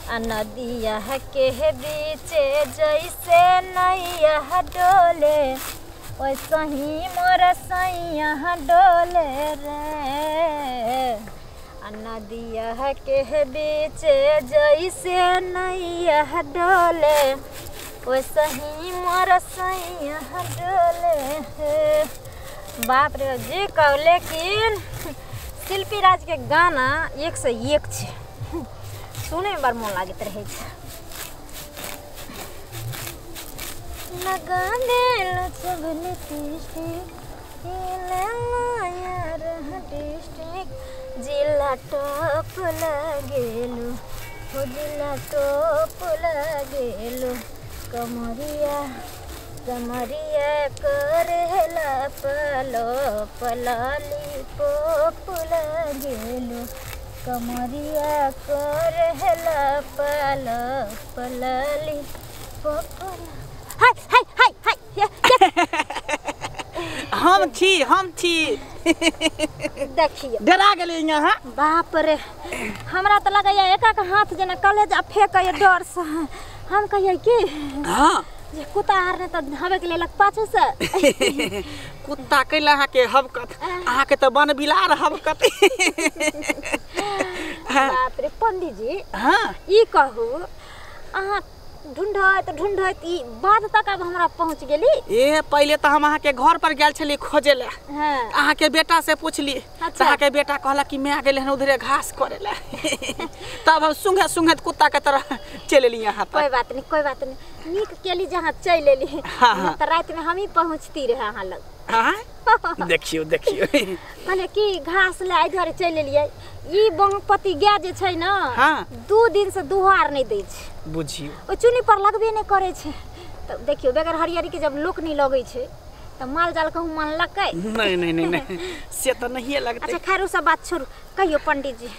आ नदिया के बीचे जैसे नैया डोले वैसे ही मोर सैया डोले रे। आ नदिया के बीचे जैसे नैया डोले वैसे ही मोर सैया डोले। बाप रे जी कहू, लेकिन शिल्पी राज के गाना एक से एक छे, सुने में बड़ मोन लागैत रहै छै। लगा देल सब लिपस्टिक जिला टॉप लगेलू हो जिला टॉप लगेलू कमरिया कमरिया करेला पलो पलाली पोप लगेलू कमरिया करेला पलो पलाली पोप। हाय हाय हाय हाय हम छी देखियो डरा गेलियै यहाँ। बाप रे हमरा तऽ लगैया एका के हाथ जेना कलेजा फेंकैया डर से। हम कहियै कि हाँ जे कुत्ता आर ने तऽ हबक लेलक पाछू से। कुत्ता कैला अहाँके हबकत, अहाँके तऽ बन बिलार हबकत। बाप रे पंडित जी हाँ ई कहू अहाँ ढूंढैत ढूंढैत ई बाध तक अब हमरा पहुँच गेली। ए पहिले तऽ हम अहाँके घर पर गेल छली खोजे ला। हाँ। अहाँके बेटा से पूछली। अच्छा। अहाँके बेटा कहलक कि मैं गेल हन उधरे घास करे ला। तब हम सुंघे सुंघे कुत्ता के तरह चलि एली यहाँ तक। कोई बात नहीं कोई बात नहीं, नीक केली जहाँ चलि एली। हाँ, हाँ। तऽ राति में हम ही पहुँचती रहे अहाँ लग। हाँ देखियो देखियो कहलियै कि घास ले एहि दुआरे चलि एलियै, ई बंगपति गाय जे छै ने हाँ। 2 दिन से दुहार नहि दै छै, बुझियो ओ चुनी पर लगबे नहि करै छै। तऽ देखियो बगैर हरियरी के जब लोक नहि लगै छै तऽ माल जाल कहूँ मानलकै नहीं नहीं नहीं नहीं से तऽ नहिए लगतै। अच्छा खैर ओ सब बात छोड़ू, कहियो पंडित जी।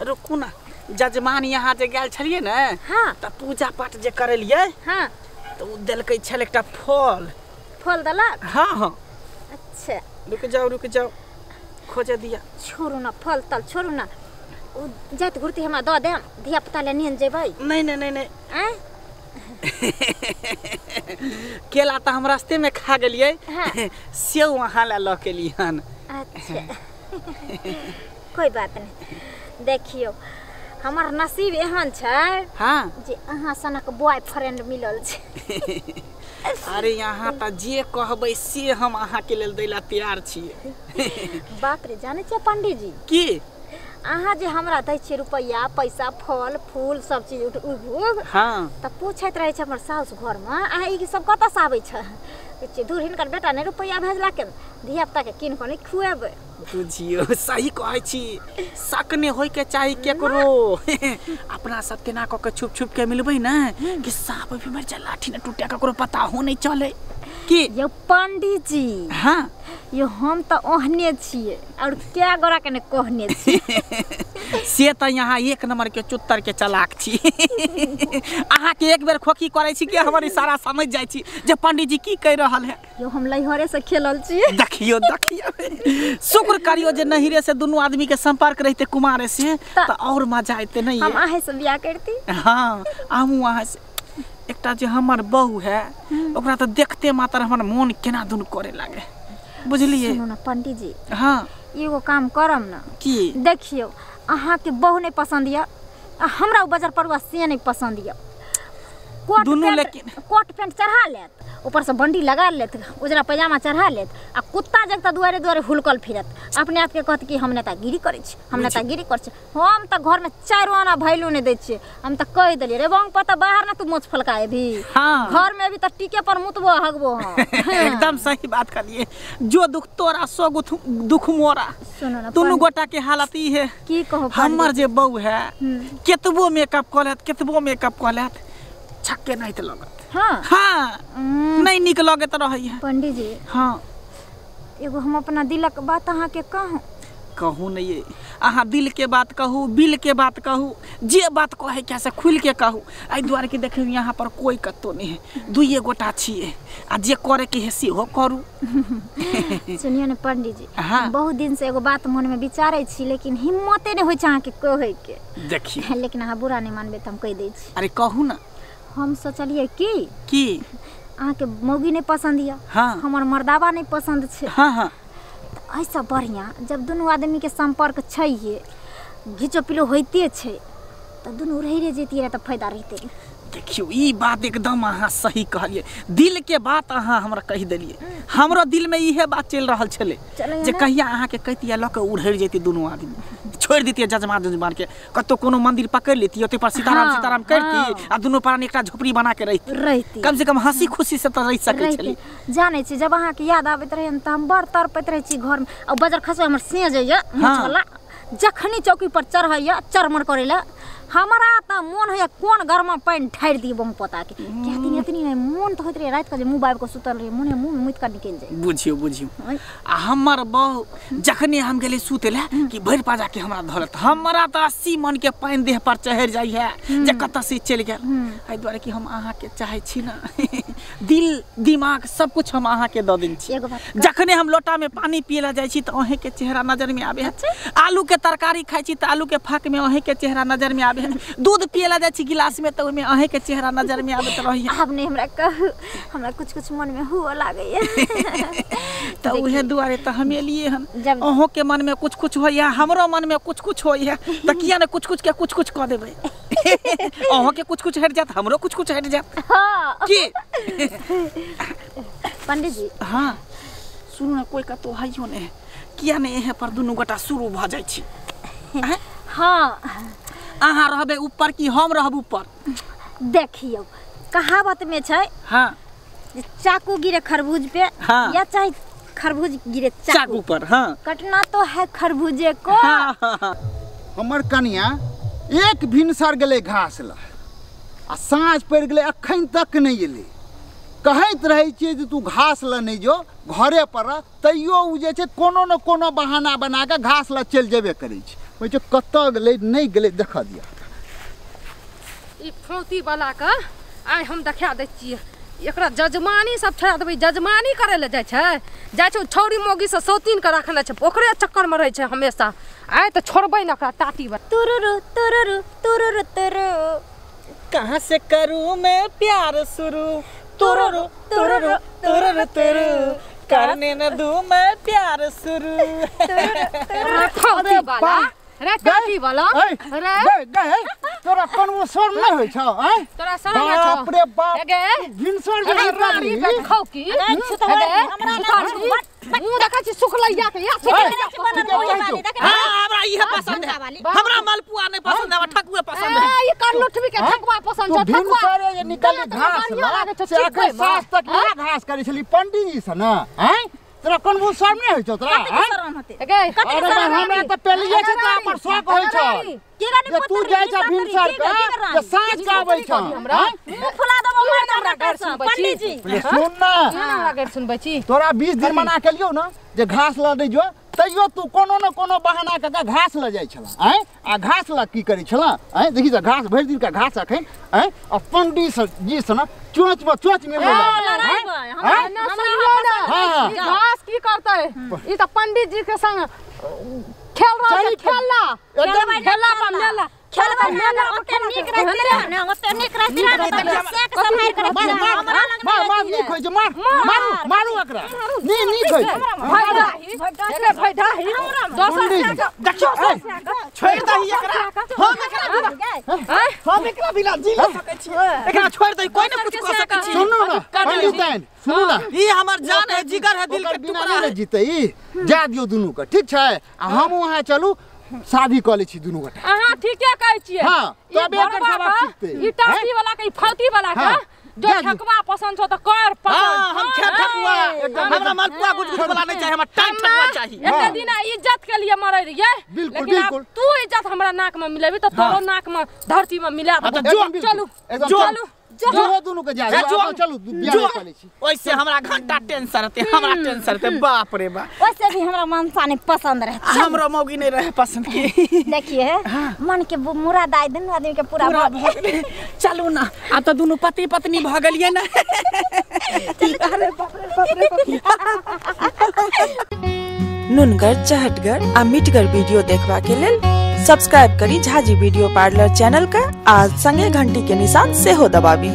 रुकू ना, जजमान यहाँ जे गेल छलियै ने हाँ तऽ पूजा पाठ जे करेलियै हाँ तऽ ओ देलकै छल एकटा फल। फल देलक? हाँ हाँ। अच्छा रुक जाओ रुक जाओ खोजे दिया। छोड़ू ना फल तल छोड़ू ना, ओ जाइत घुरती हमरा दऽ देम, धिया पुता ले नेने जेबै। नहीं नहीं नहीं नहीं आँय केला तऽ हम रास्ते में खा गेलियै। हाँ। सेव अहाँ लए लऽ के एलियै हन। अच्छा कोई बात नहीं, देखियो हमर नसीब एहन छै हाँ जे अहाँ सनक बॉयफ्रेंड मिलल छै। अरे यहाँ तऽ जे कहबै से हम अहाँके लेल दै ला तैयार छियै। बाप रे जानै छियै पंडित जी की अहाँ जे हमरा दै छियै रुपैआ पैसा फल फूल सब चीज उग हाँ तऽ पूछैत रहै छै हमर साउस घरमे अहाँ ई सब कतऽसँ आबै छै। दूर हिनकर बेटा नहि रुपैआ भेजलक, धिया पुताके कीन कऽ नहि खुएबै। बुझियो सही कहै छी, शक नहि होइके चाही केकरो। अपना सब तेना कऽ के छुप छुप के मिलबै ने कि साँप भी मरि जाए लाठी ने टूटे ककरो पता हो नहीं चले कि। यौ पंडित जी हाँ यो हम तऽ ओहने छियै और क्या गोरा के ने कहने छियै। से तऽ यहाँ एक नंबर के चुत्तर के चलाक छी। अहाँ के एक बेर खोखी करै छी कि हमर इशारा समझ जाइ छी जे पंडित जी की कहि रहल है। यो हम लैहरे से खेलल छियै। देखियो देखियो शुक्र करियो जे नहिरे से दुनू आदमी के संपर्क रहते कुमारे से तऽ और मजा अयते। नहीं हम अहाँ से बियाह करती। हाँ हमहूँ अहाँ से। एकटा जे हमर बहू है ओकरा तऽ देखते मात्र हमर मोन केना दुन करे लागे, बुझलियै। सुनू ना पंडित जी हाँ एगो काम करम ना की। देखियो अहाँ के बहू नहीं पसंद यऽ आ हमरा उ बजर परुआ से नहीं पसंद यऽ। कोट दुनू पैंट लेकिन कोट पैंट चढ़ा लेत, ऊपर से बंडी लगा लेत, उजरा पैजामा चढ़ा लेत आ कुत्ता जगता दुआरे दुआरे हुलकल फिरत, अपने आप के कहत कि हम नेतागिरी करै छी हम नेतागिरी करै छी। हम तऽ घर में 4 आना भैलू नहीं दै छियै। हम तऽ कहि देलियै रे बंग पता बाहर ना तू मोछ फलका अभी। हाँ। घर में अभी तऽ टीके पर मुतबो हगबो हम। एकदम सही बात कहलिए, जो दुख तोरा सो दुख मोरा। सुनो ना दुनू गोटा के हालत ई है की कहू। हमर जे बहू है केतबो मेकअप कऽ लेत केतबो मेकअप कऽ लेत छक्के नहीं तऽ लगत। हाँ हाँ नहीं निक लगैत रहै है। पंडित जी हाँ एगो हम अपना दिलक बात अहाँ के कहूँ। कहू नहीं ये अहाँ दिल के बात कहू बिल के बात कहू जे बात कहे क्या से खुल के कहू। एहि दुआरे कि देखियौ यहाँ पर कोई कतौ नहीं है, दुइये गोटा छियै आ जे करे के है सेहो करू। सुनियो ने पंडित जी, हाँ। बहुत दिन से एगो बात मन में विचारै छी लेकिन हिम्मते नहीं होइ छै अहाँके कहै के। देखियौ लेकिन अहाँ बुरा नहीं मानबै तऽ हम कहि दै छी। अरे कहू ना। हम सोचलियै कि की अहाँके मौगी नहीं पसंद यऽ, हाँ। हमर मर्दाबा नहीं पसंद छै, हाँ हाँ, ऐसा बढ़िया जब दुनू आदमी के संपर्क छै घिचो पिलो होइते छै तऽ दुनू रहि रहि जैतियै रहए तऽ फायदा रहितै। देखियौ ई बात एकदम अहाँ सही कहलियै, दिल के बात अहाँ हमरा कहि देलियै। हमरो दिल में इहे बात चलि रहल छलै जे कहिया अहाँके कहितियै लऽ कऽ उड़ि जैतियै दुनू आदमी, छोड़ि दितियै जजमान जजमान के, कतौ कोनो मंदिर पकड़ि लेतियै ओतै पर सीताराम सीताराम करती आ दुनू प्राणी एकटा झोपड़ी बना के रहिती, कम से कम हंसी खुशी से तऽ रहि सकै छलै। जानै छी जब अहाँके याद आबैत रहै तऽ हम बड़ तड़पैत रहै छी घरमे आ बजर खसो हमर सेज होइए मोछवला, जखनी चौकी पर चढ़ैया चरमर करै लए हमरा तऽ मोन होइए कोन गरमा पानि ठारि दियै बहु पोताके। कए दिन एतनी नहि मोन तऽ होइत रहै रातिके जे मुँह बाबि कऽ सुतल रहियै मोन मुँह मुति कऽ निकलि जाइ। बुझियौ बुझियौ आ हमर बहु जखने हम गेलै सुतै लए कि भरि पाजा के हमरा धरत, हमरा तऽ 80 मन के पानि देह पर चढ़ि जाइ है जे कतऽ से चलि गेल। एहि दुआरे कि हम अहाँके चाहै छी ना, दिल दिमाग सब कुछ हम अहाँके दऽ देने छी। जखने हम लोटामे पानि पियै लए जाइ छी तऽ अहीँके चेहरा नजरमे आबै है, आलूके तरकारी खाइ छी तऽ आलूके फाकमे अहीँके चेहरा नजरमे आबै है, दूध पियै लए जाइ छी गिलासमे तऽ ओहिमे अहीँके चेहरा नजरमे आबैत रहैए। आब नहि हमरा कहू, हमरा कुछ कुछ मनमे हुअ लागैए। तऽ उहे दुआरे तऽ हम एलियै हन। अहूँके मनमे कुछ कुछ होइए, हमरो मनमे कुछ कुछ होइए, तऽ किया ने कुछ कुछ के कुछ कुछ कऽ देबै। अहूँके कुछ कुछ हटि जायत, हमरो कुछ कुछ हटि जायत। की पंडित जी? हाँ सुनू ने, कोई कतौ हइयो नहि, किया ने एहे पर दुनू गोटा शुरू भऽ जाइ छी। हाँ अहाँ रहबै ऊपर कि हम रहब ऊपर? देखियौ कहावत में छै, हाँ, चाकू गिरे खरबूज पे, हाँ, या चाहे खरबूज गिरे चाकू पर, हाँ, कटना तो है खरबूजे को। हाँ, हाँ। हमर कनिया एक भिनसर गेलै घास ला आ साँझ पड़ि गेलै अखन तक नहि एलै। कहैत रहै छियै जे तू घास लए नहि जो, घरे पर रह, तैयो ओ जे छै कोनो ने कोनो बहाना बना कऽ घास लए चलि जेबे करै छै। होइ छै कतऽ गेलै नहि गेलै देखऽ दिअ। ई फौती वाला के आइ हम देखा दै छियै, एकरा जजमानी सब छोड़ा देबै। जजमानी करै लए जाइ छै, जाइ छै छौड़ी मौगी से सौतीन के रखने छै, ओकरे चक्कर में रहै छै हमेशा। आइ तऽ छोड़बै ने ओकरा टाटी बला। तुरुरु तुरुरु तुरुरु तुरु, कहाँ से करूँ मैं प्यार शुरू, तुरुरु तुरुरु तुरुरु तुरु, करने न दूँ मैं प्यार शुरू। फौती वाला रे टाटी वाला रे गए, तोरा कोनो शर्म नहि होइ छौ? आँय तोरा शर्म होइ छौ? बाप रे बाप, भिनसर जे रे खाउ की हमरा मुँह देखै छी सुखलैया के, या सुखलैया। हाँ हमरा इहे पसंद है, हमरा मालपुआ नहीं पसंद है, ठकुआ पसंद है। ई करलुठबी के ठकुआ पसंद छौ? ठकुआ जे निकल घास ला से अखन साँझ तक इएह घास करै छली पंडीजी से ना। आँय तोरा कोनो शर्म नहि होइ छौ तोरा? कते शर्म होतै? अरे हमरा तऽ पेलिए छै तोरा पर शौक होइ छौ जे तू जाइ छ भिनसर के जे साँझ के आबै छ। मुँह फुला देबो हमरा गारि सुनबै छी। पंडीजी सुन ना, हमरा गारि सुनबै छी। तोरा 20 दिन मना केलियौ ना जे घास लऽ नहि जो, तैयो तू कोनो ने कोनो बहाना कऽ के घास लऽ जाइ छला। आँय आ घास लऽ की करै छला? आँय देखी तऽ घास भरि दिनका घास अखन आँय आ पंडी जी से ना चोंच पर चोंच मिलबै। घास की करतै ई तऽ पंडित जी के संग खेल रहल छै। खेलला खेलला पर मेला खेलबै मेला, ओते नीक रहती रहे ने, ओते नीक रहती रहे ने, तऽ सेक सम्हारि के रखती रहे। हमरा लग मार मार नीक होइ छै, मार मारू मारू एकरा नी नीक होइ छै। भैडाही भैडाही दोसर देखियौ छोड़ि दही एकरा, हम एकरा हम एकरा बिना जी ल सकै छी, एकरा छोड़ि दही कोइ ने कुछ कऽ सकै छी। सुनू ना पंडिताइन, सुनू ना, ई हमर जान है, जिगर है, दिल के टुकड़ा है। जीतै ई जा दियौ दुनू के, ठीक छै? आ हम वहाँ चलू शादी कऽ लै छी दुनू गोटा। अहाँ ठीके कहै छियै। हाँ, तबे एकर सबक सिखतै। ई टाटी वाला के ई फौती वाला के जो ठकुआ पसंद छौ तऽ कर पसंद। हाँ हम खेब ठकुआ, हमरा मालपुआ गुजगुज वाला नहीं चाहिए, हमरा टाइट ठकुआ चाहिए। एते दिन इज्जत के लिए मरै रहियै, बिल्कुल लेकिन बिल्कुल तू इज्जत हमरा नाक में मिलेबी तऽ तोरो नाक में धरती में मिला देबौ। चलू चलू जो दुनू के जा जो। चलू बियाह जो। कऽ लै छी। ओइसे हमरा घंटा टेंशन रहते, हमरा टेंशन रहते, बाप रे बाप। वैसे भी हमरा मनसा नहीं पसंद रहे। हमरो मौगी नहीं रहे पसंद के। देखिए मन के मुराद आए दिन आदमी के पूरा पूरा भऽ गेलै। चलू ना, आब तऽ दुनू पति पत्नी भऽ गेलियै ना। अरे बाप रे बाप रे बाप। नुनगर, चहटगर आ मिठगर वीडियो देखबा के लेल सब्सक्राइब करी झाजी वीडियो पार्लर चैनल का आ संगे घंटी के निशान सेहो दबाबी।